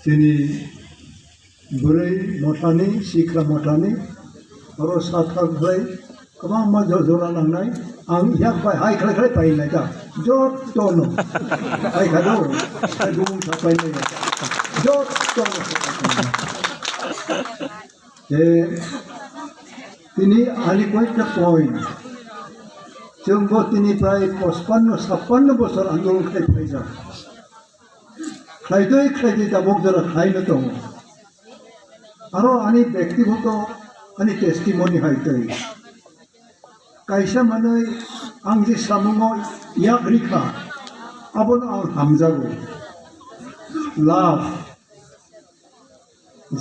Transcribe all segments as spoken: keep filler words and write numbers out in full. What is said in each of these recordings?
Chini bwrwi mothani, sikla mothani, oro sathak khlai kwbangma jo-, jora nangnai. Ang yak bai hai khlai khlai painai ta. Jotto no. Hai kha do. Hai bumung sa painai ta. Jotto no. Eh, tini ani koyekta point. Chwng bo tini prai pachpanno, chappanno bosor andolon khai phaijak. Khlaitwi khlaitwi tabuk jora khlaino tongo. Aro ani byaktigoto ani testimony hai twi. Kaisa manwi ang je samungo yak rikha, abono ang hamjago. Love.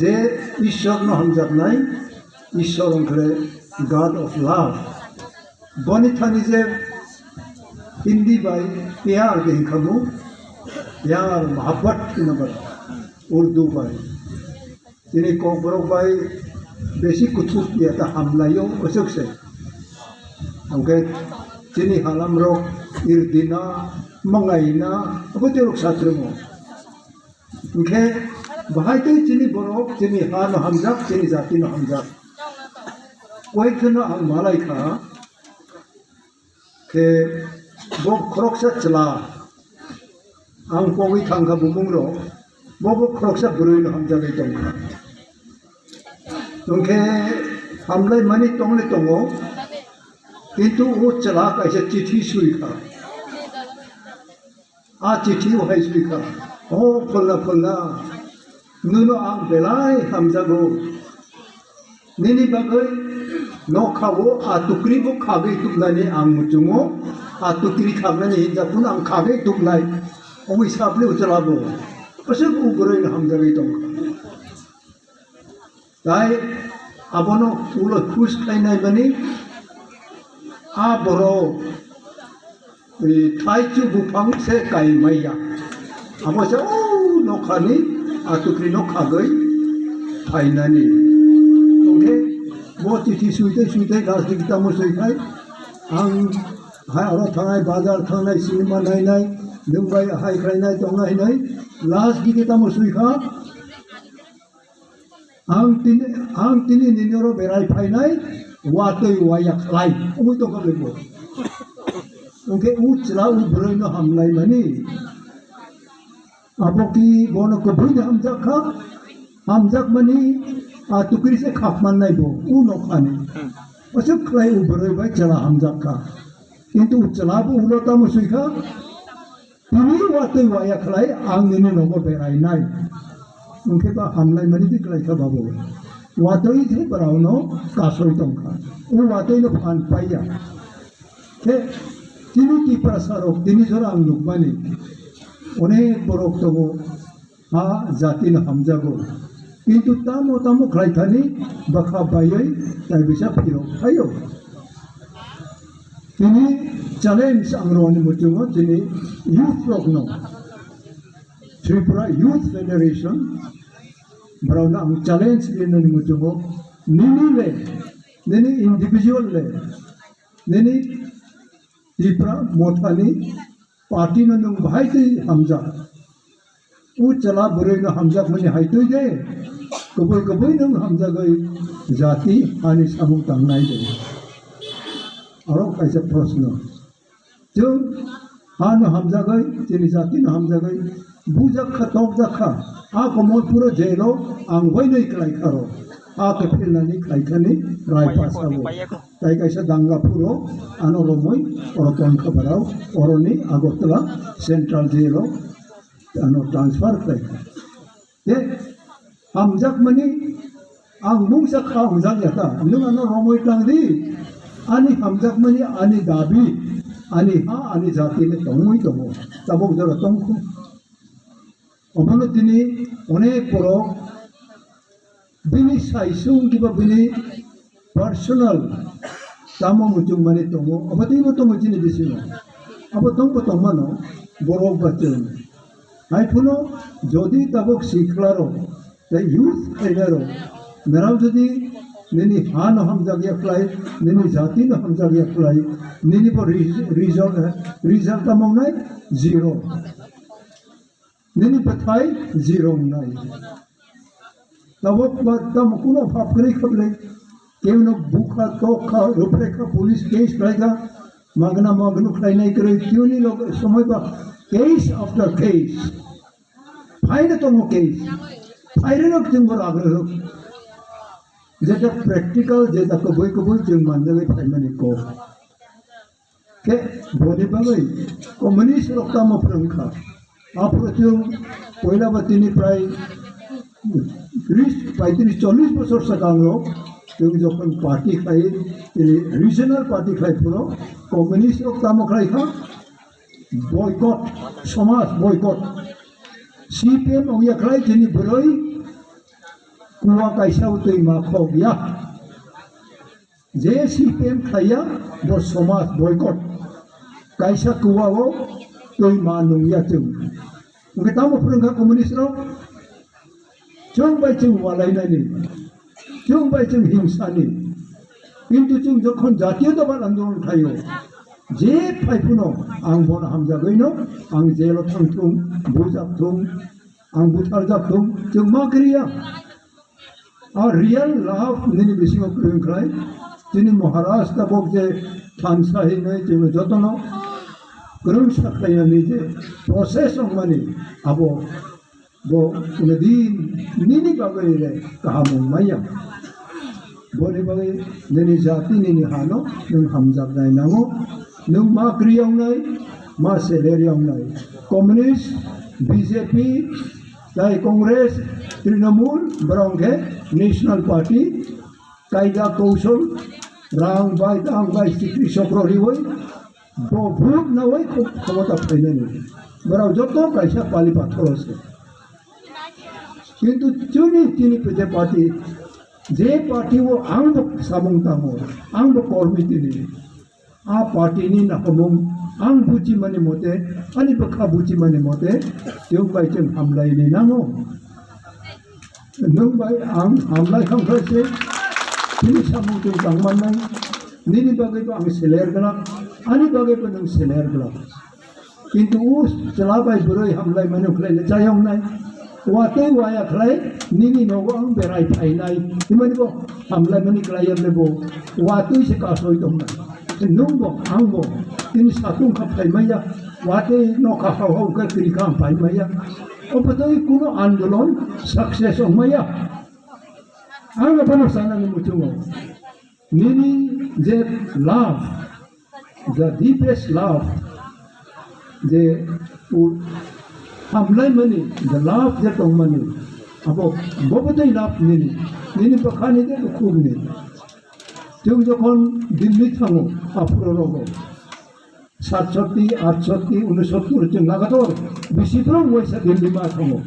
Je Ishwarno hamjaknai, Ishwar wngkhe God of Love. Boni thani je Hindi bai pyar de hinkhamu, pyar mohabbat hino bai, Urdu bai. Chini kokborok bai besi kuthuk ya ta hamlaio, osok se. Hwnkhe chini halamrok irdina, mangaina, abo tei rok satrwngo. Hwnkhe bahai tei chini borok, chini ha no hamjak, chini jati no hamjak. Koi kheno ang malai kha, khe bo khoroksa chwla, ang kogwi thang kha bumung rok, bo bo khoroksa bwrwi no hamjagwi tong kha. Hwnkhe hamlai mani tongle tongo, kintu o chwla kaisa chithi sui kha. A chithi o hai sui kha, "O pholna pholna, nono ang belai hamjago. Nini bagwi nokha o a tukri bo khagwi tubnani ang muchungo, a tukri khagnani hinja phano ang khagwi tubnai." Owi sabli uchala bo. Aswk u bwrwi no hamjagwi tong kha. Tai abono ulo khus khlainai mani a borok, e, thaichu buphang se kai maya. Abo se o nokhani a tukri no khagwi phainani. Hwnkhe bo chithi suitei suitei last digi tamo sui khai ang hai aro thangnai, bazar thangnai, cinema nainai, nwng bai hai khlainai tongnai hinwi last digi tamo sui kha. Ang tini, ang tini nini oro berai phainai, watwi waya khlai, wngwi tongkha bwlai bo. Hwnkhe u chwla u bwrwi no hamlai mani. Abo ki bono kwbwi no hamjak kha, hamjak mani, a tukri se khap mannai bo, u nokhani. Aswk khlai u bwrwi bai chwla hamjak kha. Kintu u chwla bo ulo tamo sui kha, Tini watwi waya khlai ang nini nogo berainai. Hwnkhe ba hamlaimani twi khlai kha babo. Watwi se borokno kasoi tong kha. O watwi no phan paiya. Khe tini Tiprasa rok tini jora ang nukmani. Onek borok tongo ha jati no hamjago. Kintu tamo tamo khlai thani bwkha baiwi tai bisa phirok phaio. Tini challenge ang roni muchungo tini youth rokno, Tripura Youth Federation, borokno ang challenge rinani muchungo, nini le, nini individual le, nini Tipra mothani party no nwng bahai twi hamjak. O chwla bwrwi no hamjakmani hai twi de, kubui kubui nwng hamjagwi jati hani samung tangnai de. Aro kaisa proshno. Chwng ha no hamjagwi, chini jati no hamjagwi, bujak kha, tokjak kha. A Komolpuro jail o ang wainwi kwlai kha ro. A khe philnani khlai khani rai pasao. Tai kaisa danga phuro ano romwi oro tongkha borok, oroni Agartala Central Jail o ano transfer khlaikha. Te hamjakmani ang mungsa kha hamjak ya ta, nwng ano romwi tang di, ani hamjakmani ani dabi, ani ha, ani jati le tongwi tongo, tabuk jora tongkhu. Omono tini onek borok bini saisung kiba bini personal tamo muchungmani tongo, obo teibo tongo chini bisingo. Abo tongbo tongmano borok ba chwng. Hai phano jodi tabuk sikla rok tei youth khainai rok, merao jodi nini ha no hamjak ya khlai, nini jati no hamjak ya khlai, nini bo re-, result, result tamo wngnai zero. Nini bwthai zero wngnai. Tabuk ba tamo kuno phap kwrwi khaplai. Kewno bukha, tokha, ruprekha, police case khlaikha, magna magnu khlainai kwrwi, tiyuni log somoi ba case after case. Phaino tongo case. Phairino chwng bo ragrwrwk. Jeta practical, jeta kubui kubui chwng manjagwi phaimani kok. Khe boni bagwi communist rok tamo phrwngkha. Aphuru chwng poila ba tini prai tris, paitris, chollish bosor swkango chwng jokhon party khlai, tini regional party khlai phuru communist rok tamo khlaikha, boycott, somaj boycott. C P M ongya khlai tini bwrwi kuwa kaisa twi ma khok ya. Je C P M khlaiya, bo somaj boycott. Kaisa kuwao twi ma nungya chwng. Hwnkhe tamo phrwngkha communist rok? Chwng bai chwng walainani, chwng bai chwng himsani. Kintu chwng jokhon jatiyo doban andolon khlaio, je phai phano ang bono hamjagwino, ang jelo thangthung, bujak thung, ang butharjak thung, chwng ma kwrwiya. A real love nini bisingo kwrwng khlai, chini Maharaj tabok je thansa hinwi chwngno jotono kwrwngsa khlainani je process wngmani, abo bo kunu din nini bagwi le kaham wng manya. Boni bagwi nini jati nini hano nwng hamjaknai nango. Nwng ma kwrwi wngnai, ma seler wngnai. Communist, B J P, tai Congress, Trinamool, borok hwnkhe National Party, kaida koushol, rang bai, tang bai, sikri sokro riwi, bo vote nawi khomota phainani. Borok joto kaisa pali pathoro se. Kintu chini, chini P J party, je party o ang bo samung tango, ang bo kormi tini. A party ni nakomung ang buchimani mote, ani bwkha buchimani mote, chwng bai chwng hamlaini nango. Nwng bai ang hamlai thangkha se, chini samung chwng tangmannai, nini bagwi bo ang seler glak, ani bagwi bo nwng seler glak. Kintu o chwla bai bwrwi hamlai mani khlai le chayong nai. Watwi waya khlai nini nogo ang berai phainai. Himani bo hamlai mani khlai ya le bo watwi se kasoi tong nai. Nwng bo ang bo tini satung kha phai maya. Watwi nokha hau hau khe tini kha phai maya. Obo twi kuno andolon success ong maya. Ang bono sanani muchungo. Nini je love, the deepest love, je u-, hamlaimani, the love je tongmani, abo bobo tei love nini, nini bwkhani je dukhugni. Chwng jokhon Delhi thango, aphuru rogo, satshoti, atshoti, unosottor chwng nagator bisi borok waisa Delhi ma thango.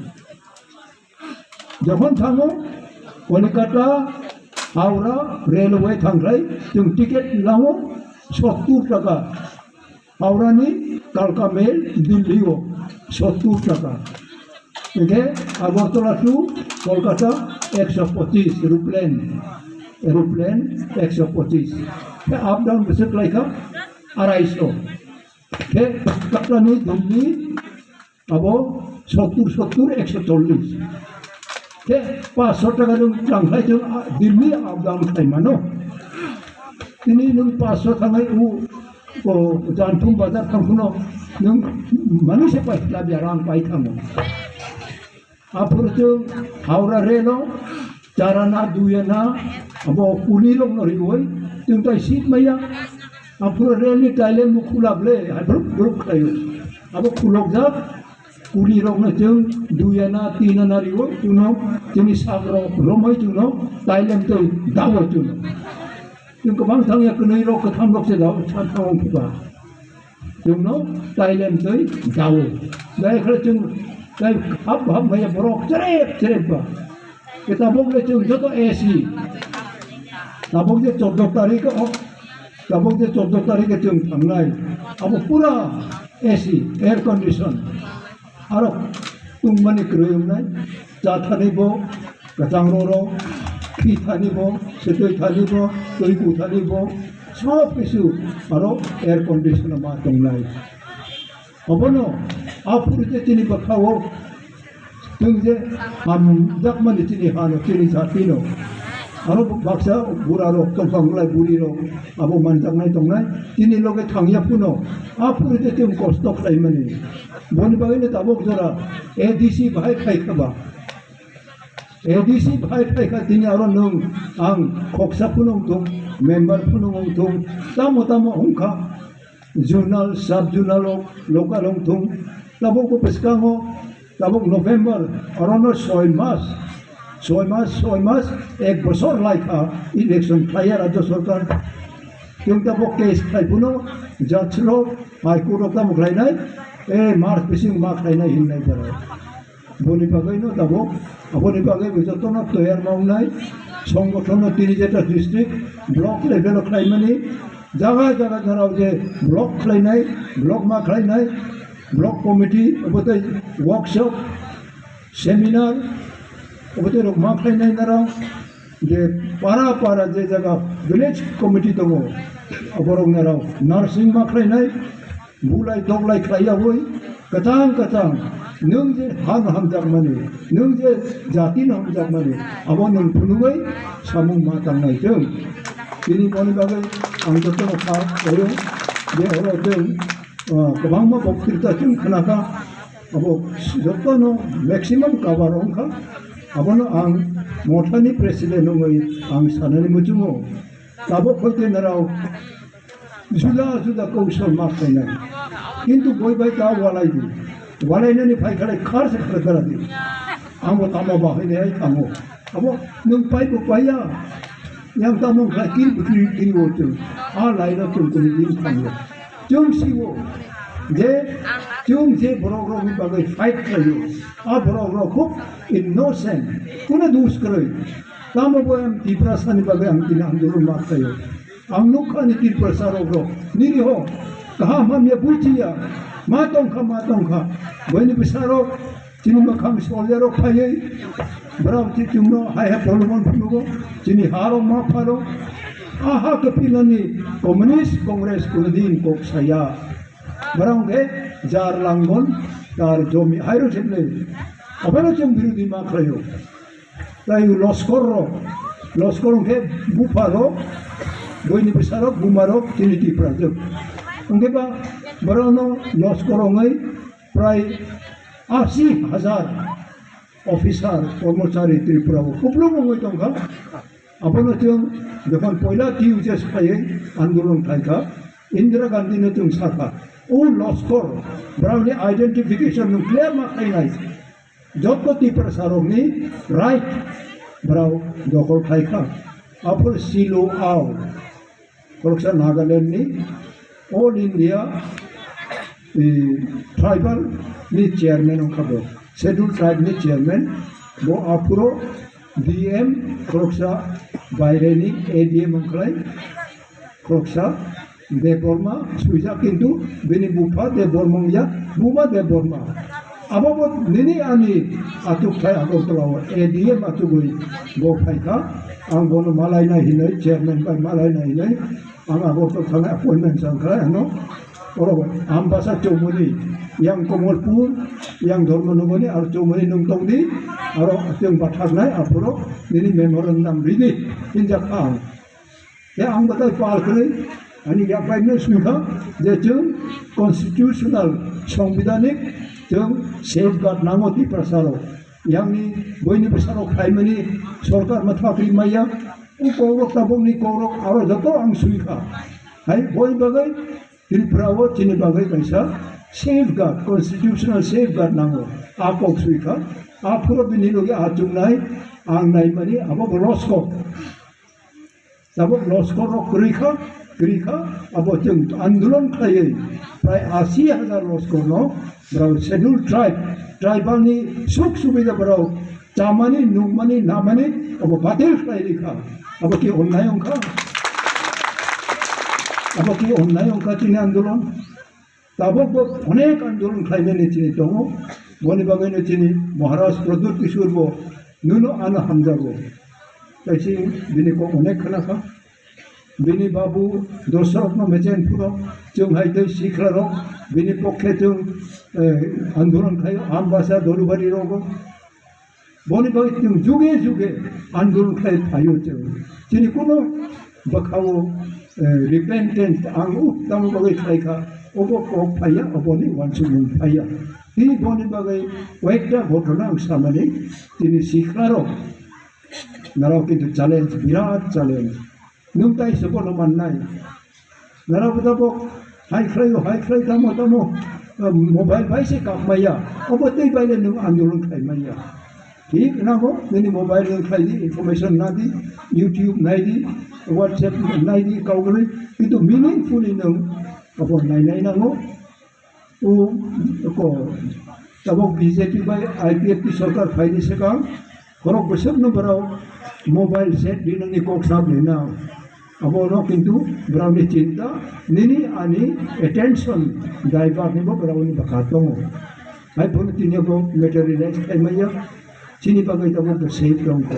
Jokhon thango, Kolikata, Howrah railway thangkhlai, chwng ticket lango sottur taka. Howrah ni Kalka Mail, Delhi o sottur taka. Hingke Agartala to Kolkata ekso pochis, aeroplane, aeroplane ekso pochis. Khe up down bwswk khlaikha araiso. Khe Kolkata ni Delhi abo sottur, sottur, ekso chollis. Khe paanch sho taka nwng tangkhlai chwng, ah, Delhi up down khlai mano. Tini nwng paanch sho thangai u, o, Janthum bazar thang phano nwng manwi se pai labya rang pai thango. Aphuru chwng Howrah rail o char ana, dui ana, abo kuli rok no riwi, chwng tai seat maya. Aphuru rail ni tailem bo khulak le, hai bruk bruk khlaio. Abo khulokjak, kuli rok no chwng dui ana, tin ana riwi, chwngno chini sak rok romwi chwngno tailem twi dawi chwngno. Chwng kwbang thangya, kwnwi rok, kwtham rok se dawi, sa thang phiba. Chwngno tailem twi dawo. Dai khle chwng tai hap hap maya borok cherep cherep ba. Ke tabok le chwng joto A C. Tabok je chordo tarik o, tabok je chordo tarik e chwng thangnai. Abo pura A C, air condition. Aro tungmani kwrwi wngnai, cha thani bo, kwchang roro, khi thani bo, swtwi thani bo, twi ku thani bo, sob kisu aro air condition ma tongnai. Obono aphuru je chini bwkhao Chwng je hamjakmani chini hano, chini jatino. Aro baksa burarok tongkha, wngkhlai burirok abo manjaknai tongnai. Chini loge thangya phano, aphuru je chwng kosto khlaimani. Boni bagwino tabuk jora A D C bahai khai khaba. A D C bahai khai kha, tini aro nwng ang khoksa phano wngthung, member phano wngthung, tamo tamo wngkha. Zonal, sub zonal o, local wngthung. Tabuk bo bwskango, tabuk November, orono soi mas, soi mas, soi mas, ek bosor lai kha election khlaiya Rajya Sarkar. Chwng tabuk case khlai phano judge rok, High Court rok tamo khlainai, e March bising ma khlainai hinwi nai jora. Boni bagwi no tabuk, aboni bagwi bo jotono toyar ma wngnai, songgothon no tini jeta district, block level o khlaimani, jaga jaga jora je block khlainai, block ma khlainai, block committee, obo tei workshop, seminar, obo tei rok ma khlainai narang, je para para je jaga village committee tongo, oborok narang nursing ma khlainai, bulai toklai khlaiyawi, kwthang kwthang, nwng je hano hamjakmani, nwng je jatino hamjakmani, abo nwng phunugwi samung ma tangnai chwng. Tini boni bagwi ang jotono kha khlaio, je oro chwng, ah, kwbangma boktrita chwng khnakha, abo jotono maximum cover wngkha, abono ang mothani president wngwi ang sanani muchungo. Tabuk khoi tei narao juda juda koushal ma khlainai. Kintu boi bai ta walai di. Walai nani phai khalai khar se khar kara di. Amo tamo bahai nai tamo. Abo nwng pai bo paiya. Yang tamo khlai kiri bukiri kiri o chwng. A lai no chwng kuni din tamo. Chwng si o. Je chwng je borok rok ni bagwi fight khlaio. A borok rok khub innocent. Kuno dos kwrwi. Tamo bo em Tiprasa ni bagwi ang tini andolon ma khlaio. Ang nukha ani Tiprasa rok rok, nini ho, kaham hamya bujiya, ma tongkha, ma tongkha, boini bwsa rok, chini mwkhang solya rok phaiwi, borok chi chwngno hai hai polomon phunugo, chini ha rok ma pharo, aha kapilani communist congress kunodin kok saya, borok khe jar langgon, tar jomi hai rok sebnai, abono chwng birodhi ma khlaio. Tai loskor rok, loskor hwnkhe bupha rok, boini bwsa rok, buma rok, chini Tipra rok. Hwnkhe ba borokno loskor wngwi prai ashi hajar officer, kormochari Tripura o kuplung wngwi tongkha. Abono chwng jokhon poila T U J S phaiwi andolon khlaikha, Indira Gandhi no chwng sakha, o loskor, borokni identification no clear ma khlainai. Joto Tiprasa rokni right borok dokhol khai kha. Aphuru Silo Ao, khoroksa Nagaland ni All India, eh, Tribal ni chairman wngkha bo, Scheduled Tribe ni chairman, bo aphuru D M khoroksa baire ni A D M wngkhlai. Khoroksa Debbarma swijak, kintu bini bupha Debbarma wngya, buma Debbarma. Abo bo nini ani achukthai Agartala o A D M achugwi bo phaikha. Ang bono malaina hinwi, chairman bai malaina hinwi ang Agartala thangnai appointment chang kha ano. Oro Ambasa Chowmoni, yang Komolpur, yang Dharmanagorni, aro Chowmoni nung tongdi, aro chwng bathaknai aphuru nini memorandum ridi hinjak kha ang. Tei ang batai pal khwlwi, ani yak bai no swikha je chwng constitutional, sangbidhanik chwng safeguard nango Tiprasa rok. Yangni boini bwsa rok phaimani sorkar ma thakri maya, o kokrok tabukni kokrok aro joto ang swikha. Hai boi bagwi Tripura o chini bagwi kaisa safeguard, constitutional safeguard nango. A kok swikha, a phuro bini logi achuknai, ang naimani abo bo loskor. Tabuk loskor rok kwrwi kha, kwrwi kha, abo chwng andolon khlaiwi prai ashi hajar loskor no borok Scheduled Tribe, tribal ni suk subida borok chamani, nungmani, namani abo batil khlai rikha. Abo ki onnai wngkha? Abo ki onnai wngkha chini andolon? Tabuk bo onek andolon khlaimani chini tongo. Boni bagwino chini Maharaj Pradyut Kishore bo nuno ano hamjago. Kaisi bini kok onek khna kha. Bini babu Dosarok no mechen phuro chwng hai tei sikla rok bini pokhe chwng, eh, andolon khlaio, Ambasa, Dolubari rogo. Boni bagwi chwng juge juge andolon khlai phaio chwng. Chini kuno bwkhao, eh, repentance ang uh tamo bagwi khlai kha, obo kok phaiya, oboni uansukmung phaiya. Tini boni bagwi koyekta ghotona ang samani, tini sikharok narok kintu challenge, birat challenge. Nwng tai se bono mannai. Nara bo tabok hai khlai, hai khlai tamo tamo, eh, mobile bai se kap maya. Obo tei bai le nwng andolon khlai maya. Thik nango, nini mobile nwng khlai di, information na di, YouTube nai di, WhatsApp nai di, kau gwnwi. Kintu meaningfully nwng abo nai nai nango. O, ko, tabok B J P bai I P F T sorkar phaini swkang khorok bwswkno borok mobile set rinani kok sap rina. Abono kintu borokni chinta, nini ani attention divertni bo borokni bwkha tongo. Hai phano tini bo materialize khaimaya, chini bagwi tabok bo safe tongkho.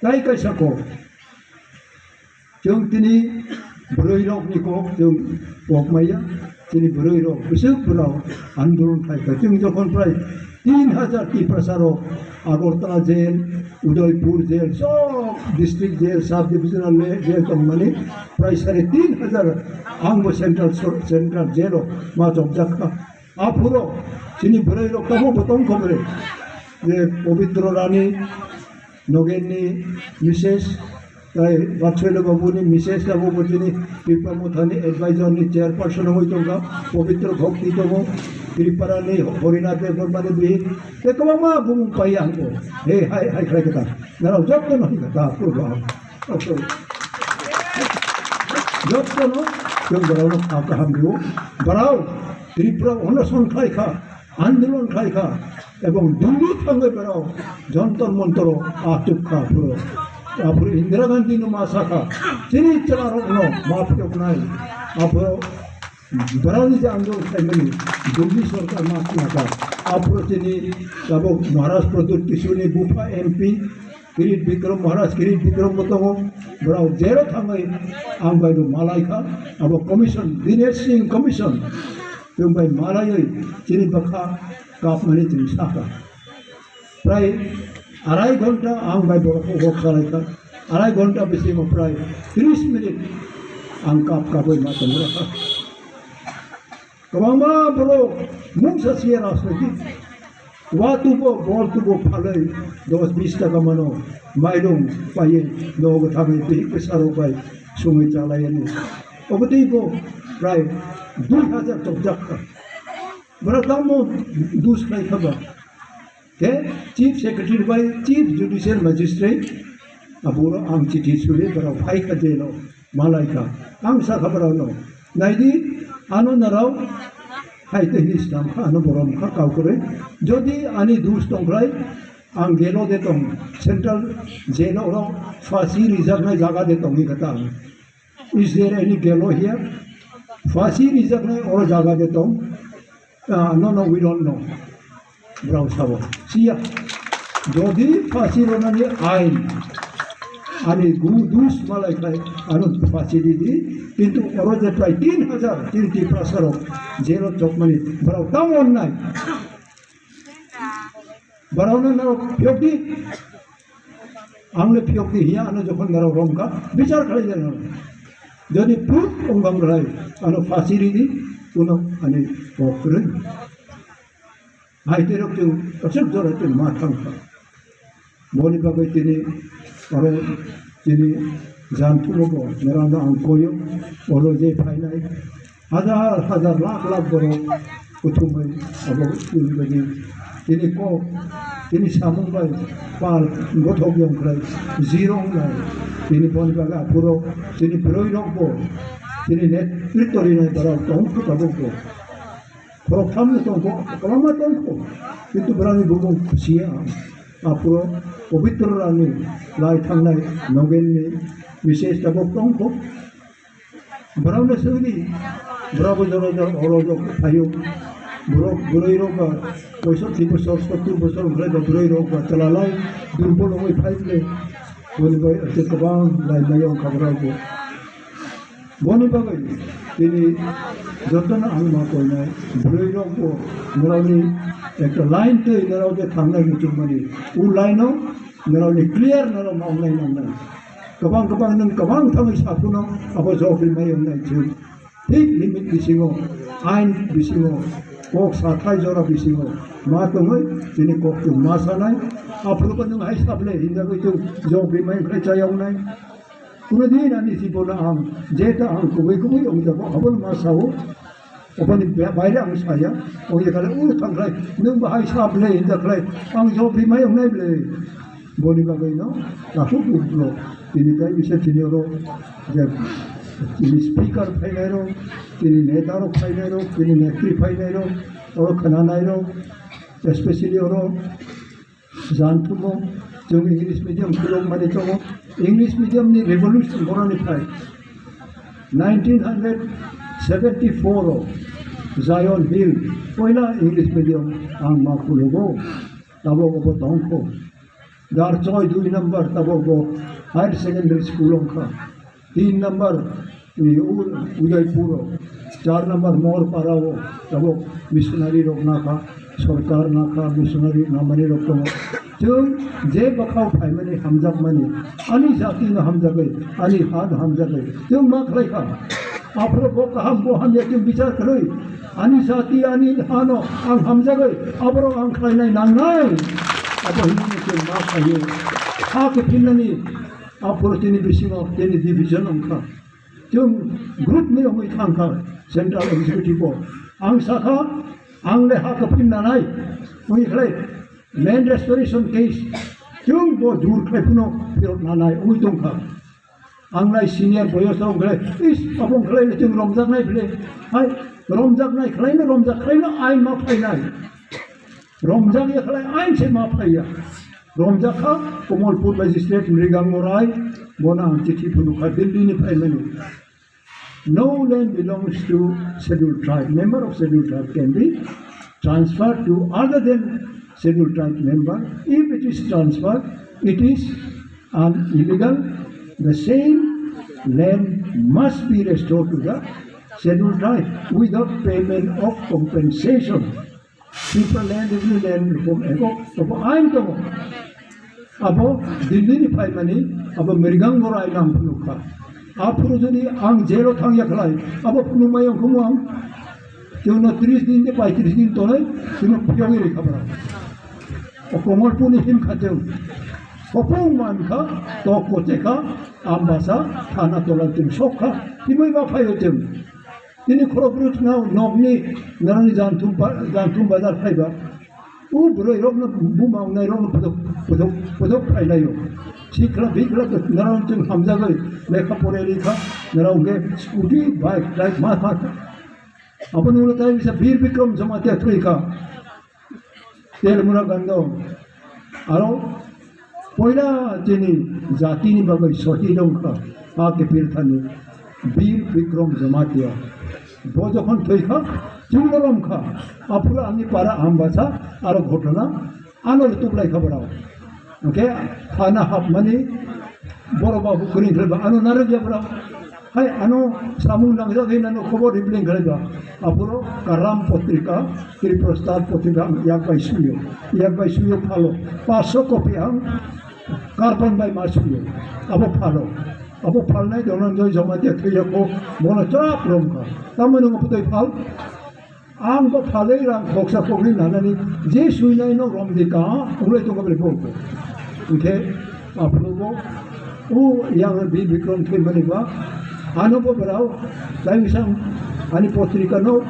Tai kaisa kok. Chwng tini bwrwi rok ni kok chwng kok maya, chini bwrwi rok bwswk bwrao andolon khai kha. Chwng jokhon prai tin hajar Tiprasa rok Agartala jail, Udaipur jail, sob district jail, sub divisional le-, jail tongmani prai sare tin hajar ang bo central so-, central jail o ma chopjak kha. Aphuru chini bwrwi rok tamo bo tong kho bre. Je Pabitro Rani, Nogen ni missus, tai Batswelo Babu ni missus, abo bo chini Tipra Motha ni advisor ni chairperson wngwi tong kha, Pabitro Bhakti tongo, Tripura ni Horinath Debbarma ni bihik, tei kwbangma bumung pai ang bo. He hai, hai khlai kha ta. Narok joto no hika ta, aphuru bo. Joto no, chwng borok no kha kaham rwo. Borok Tripura onoson khlai kha, andolon khlai kha, ebong Delhi thangwi borok Jantar Mantar o achuk kha aphuru. Aphuru Indira Gandhi no ma sa kha, chini chwla rok no ma phiyok nai. Aphuru borok ni je andolon khlaimani Delhi sorkar ma sina kha. Aphuru chini tabok Maharaj Pradyut Kishore ni bupha M P, Kirit Bikram, Maharaj Kirit Bikram bo tongo, borok jero thangwi ang bai bo malai kha, abo commission, Dinesh Singh commission, chwng bai malaiwi chini bwkha kapmani chwng sa kha. Prai arai ghonta ang bai borok kok salai kha, arai ghonta bisingo prai tris minute ang kap kapwi ma tongwi rw kha. Kwbangma borok mungsa siya rajniti. Wa tubo, bol tubo phalwi dos bis taka mano, mairung paiwi nogo thangwi bihik bwsarok bai songwi chalaiyani. Obo tei bo prai dui hajar chopjak kha. Bwrok tamo dus khlai kha ba. Khe Chief Secretary bai Chief Judicial Magistrate, aboro ang chithi suri borok phai kha jail o, malai kha. Ang sa kha borok no, "Nai di, ano norok hai tei hini slam kha, ano borom kha kau kwrwi. Jodi ani dus tong khlai, ang jail o de tong, central jail o oro phasi rijaknai jaga de tong," hi kha ta ang. Is there any gallows here? Phasi rijaknai oro jaga de tong? Ah, no, no, we don't know. Borok sabo. Siya. Jodi phasi rwnani ain ani gu-, dus malai khai ano phasi di di. Kintu oro je prai tin hajar tin Tiprasa rok jail o chokmani borok tamo onnai. Borokno norok phiyok di. Ang le phiyok di hiya, ano jokhon norok romkha, bichar khlai jani norok. Jodi proof wngkha khlai, ano phasi ri di, kuno ani kok kwrwi. Hai tei rok chwng aswk jora chwng ma thang kha. Boni bagwi tini oro chini janthumo bo norokno ang koyo, oro je phainai. Hajar hajar lakh lakh borok kuthumwi abo tini bagwi tini kok, tini samung bai pal gothok yong khlai, zero wngnai. Tini boni bagwi aphuru tini bwrwi rok bo, tini netritw rinai borok tong kho tabuk bo. Khoroktham no tong kho, kwbangma tong kho. Kintu borokni bumung siya ang. Aphuru Pabitro Rani lai thangnai Nogen ni misses tabuk tong kho. Borokno swngdi, borokbo jora jora oro jok phaio. Borok bwrwi rok ba poisotti bosor, sottur bosor wngkhlai ba bwrwi rok ba chwla lai durbol wngwi phai bwle. Boni bai aswk kwbang lai maya wngkha borokbo. Boni bagwi Tini jotono ang ma koinai, bwrwi rok bo norokni ekta line twi norok je thangnai muchungmani, o line o norokni clear norok ma wngnai nangnai. Kwbang kwbang nwng kwbang thangwi saphano abo jok rimai wngnai chwng. Thik limit bisingo, ain bisingo, kok sathai jora bisingo ma tongwi tini kok chwng ma sanai. Aphuru bo nwng hai sable hinjagwi chwng jok rimai wngkhlai chaya wngnai. Kuno din ani jibono ang jeta ang kubui kubui wngjago, abono ma sao. Oboni be-, baire ang saya. Ongya kale, "O thangkhlai, nwng bahai sa ble," hinjakhlai, ang jawab rimai ongnai ble. Boni bagwi no takhuk buklo. Tini tai bisa tini oro je tini speaker phainai ro, tini neta ro phainai ro, tini netri phainai ro, oro khananai ro, especially oro Janthumo, chwng English medium khulokmani tongo. English medium ni revolution boroni phai. Nineteen hundred seventy four o Zion Hill poila English medium ang ma khulogo. Tabok obo tongkho. Dar choi dui number tabok bo higher secondary school ongkha. Tin number, i, U-, Udaipur o, char number, Morpara o, tabok missionary rok nakha, sorkar nakha, missionary namani rok tongo. Chwng je bwkhao phaimani hamjakmani, ani jati no hamjagwi, ani ha no hamjagwi, chwng ma khlai kha. Aphuru bo kaham bo hamya chwng bichar khlai, ani jati, ani ha no ang hamjagwi, aborok ang khlainai nangnai. Abo hinwi chwng ma khlaiwi, ha kephinnani Aphuru tini bisingo tini division wngkha. Chwng group ni wngwi thangkha central executive o. Ang sakha, ang le ha kaphin nanai. Wngwi khlai land restoration case. Chwng bo jur khlai phano phirok nanai wngwi tongkha. Ang lai senior boyos rok khlai, is, abong khlai le chwng romjaknai bile. Hai, romjaknai khlai no, romjak khlai no, ain ma phainai. Romjak ya khlai ain se ma phaiya. Romjak kha Kamalpur magistrate Mrigang Morai, bono ang chithi phunukha Delhi ni phaimani. No land belongs to scheduled tribe. Member of scheduled tribe can be transferred to other than scheduled tribe member. If it is transferred, it is an illegal. The same land must be restored to the scheduled tribe without payment of compensation. Tripura land revenue land reform ego abo ain tongo. Abo Delhi ni phaimani abo Mrigang Morai nang phunukha. Aphuru jodi ang jail o thangya khlai, abo phunukmai wngkhamu ang. Chwngno tris din de paitris din tonai, chwngno phiyogwi rikha bwrang. O Kamalpur ni himkha chwng. Kopong mankha, tok kochekha, Ambasa, thana tola chwng sokha, himwi ma phaio chwng. Tini khorok rwchwngno nokni norokni janthum ba-, janthum bazar phaiba. U bwrwi rokno buma wngnai rokno photok, photok, photok phailaio. Sikla bikla norok chwng hamjagwi lekha pore rikha, norok hwnkhe scooty, bike, bike ma kha. Aboni ulo tai bisa Bir Bikram Jamatia thwikha. Telmura Gandon, aro poila chini jatini bagwi sohid wngkha, a kepil thani Bir Bikram Jamatia. Bo jokhon thwikha, chwngno romkha, aphuru ani para Ambasa, aro ghotona, ano tuklaikha borok. Hwnkhe thana hapmani borok ba kwrwng khlaiba, ano narwkya borok. Hai ano samung nangjagwi nano khobor ribling khlaiba. Aphuru Karam Potrika, Tripura Star Potrika ang yak bai suyo. Yak bai suyo phalo. Paso copy ang carbon bai ma suyo. Abo phalo. Abo phalnai Dhananjoy Jamatia thwiya kho bono chwrap romkha. Tamoni omo pwtwi phal. Ang bo phalwi rang khoksa khoknwi nanani je suinai no romdi ka, wngwi tongo bwrwi bo. Hwnkhe aphuru bo o yang Bir Bikram thwimani ba, ano bo brao, tai misang ani potrika no,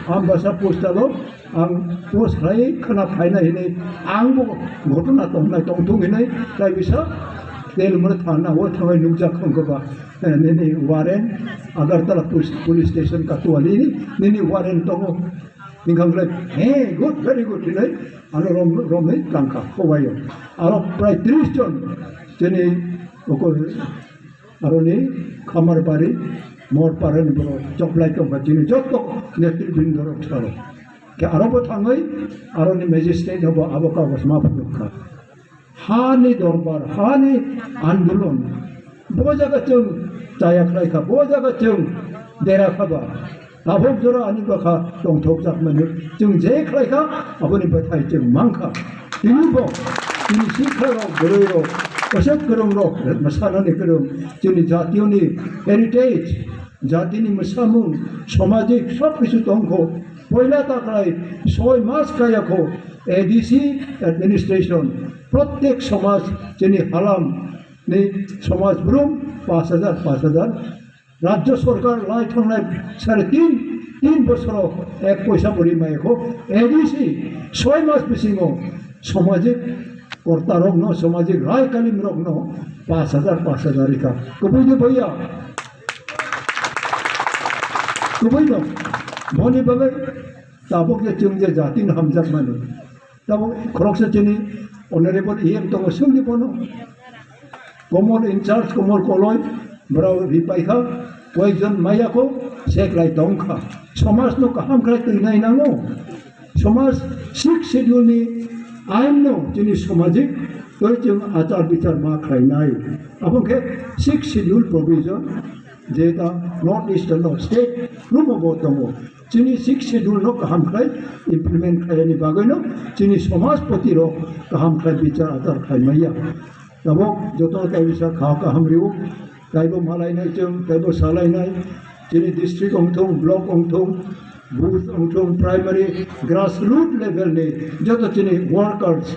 Ambasa postal o ang post khlai khna phaina hinwi ang bo ghotona tongnai tongthung hinwi tai bisa Telmura thana o thangwi nukjak wngkha ba. Eh, nini warrant, Agartala Police, Police Station Kothawali ni, nini warrant tongo. Hingkha wngkha, "Hey, good, very good," hinwi, ano rom, romwi tangkha, kobaio. Aro prai tris jon, chini okol, aroni Khamarbari, Morpara ni borok choklai tongkha, chini joto netribrindo rok salo. Khe aro bo thangwi, aroni magistrate no bo abo kagoz ma phunukha. Hani dorbar, hani andolon. Bo jaga chwng chaya khlai kha, bo jaga chwng dera kha ba. Tabuk jora ani bwkha tongthokjak mani chwng je khlai kha, aboni bwthai chwng mang kha. Tini bo chini sikha rok, bwrwi rok, kwchak kwrwng rok, mwsanani kwrwng, chini jatiyoni heritage, jatini mwsamung, samajik sob kisu tongkho. Poila ta khlai soi mas kaya kho A D C administration, prottek samaj, chini halam ni samaj brum paanch hajar, paanch hajar. Rajya sorkar lai thangnai sare tin, tin bosoro ek poisa bo ri maya kho. A D C soi mas bisingo samajik korta rokno, samajik rai kalim rokno paanch hajar, paanch hajar rikha. Kubui de bhaiya. Kubui no. Boni bagwi tabuk je chwng je jati no hamjak mani. Tabuk khoroksa chini honorable E M tongo, swngdi bono. Komol in charge, Komol Koloi, borok ripai kha, koyekjon maya kho, seklai tong kha. Somaj no kaham khlai twinai nango. Somaj sixth schedule ni ain no chini samajik tei chwng achar bichar ma khlainai. Abo khe sixth schedule provision, jeta North Eastern no state rumo bo tongo. Chini sixth schedule no kaham khlai implement khlaiyani bagwi no chini somajpoti rok kaham khlai bichar achar khlai maya. Tabuk joto tai bisa kha kaham riu, taibo malainai chwng, taibo salainai, chini district ongthung, block ongthung, booth ongthung, primary, grassroot level ni joto chini workers,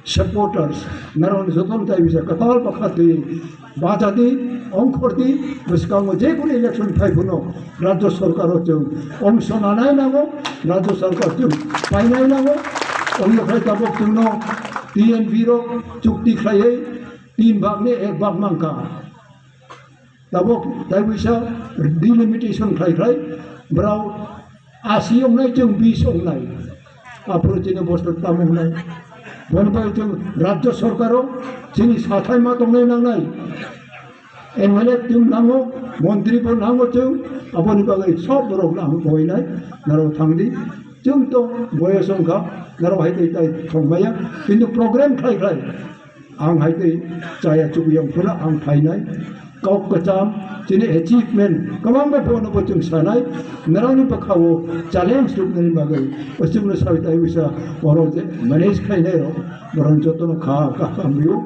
supporters, narong joton tai bisa katal bakha twi bajadi, ongkhordi, bwskango je kunu election phai phuno Rajya Sarkar o chwng ongso nanai nango, Rajya Sarkar chwng painai nango, ongya khai tabuk chwngno T N V rok chukti khlaiwi tin bhag ni ek bhag mankha. Tabuk tai bisa delimitation khlai khlai, borok asi wngnai, chwng bis wngnai. Aphuru chini bosor tamo wngnai. Boni bai chwng Rajya Sarkar o chini sathai ma tongnai nangnai. M L A chwng nango, montri bo nango chwng, aboni bagwi sob borok no ang koinai, narok thangdi. Chwng to boyos wngkha, narok hai tei tai thongmaya. Kintu program khlai khlai. Ang hai tei chaya chukuyang phano ang phainai. Kok kwcham, chini achievement, kwbangma bono bo chwng sanai, narani bwkhao challenge rwknani bagwi, o chwngno sawi tai wisa, oro je manage khlainai rok, borok jotono kha, kha, kha, hamrwio,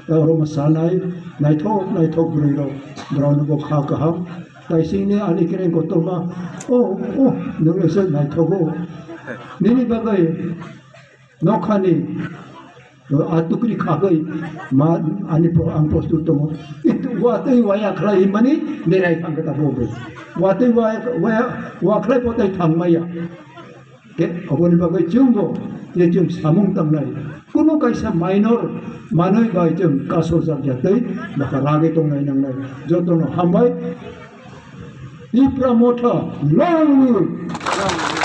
oro ma sanai, naithok, naithok bwrwi rok, borokno bo kha kaham, kaisingni ani kereng kotorma, oh, oh, nwng ese naithogo, nini bagwi, Nokhani, ah, tukri khagwi ma ani pro-, ang prostur tongo. Itu watwi waya khlai mani nerai thangkhe ta bo bo. Watwi waya, waya, wa khlai potai thangmaya. Ke oboni bagwi chwngbo, je chwng samung tangnai. Kuno kaisa minor manwi bai chwng kaso jak jatwi baka ragwi tongnai nangnai. Jotono hambai. Tipra Motha, long live!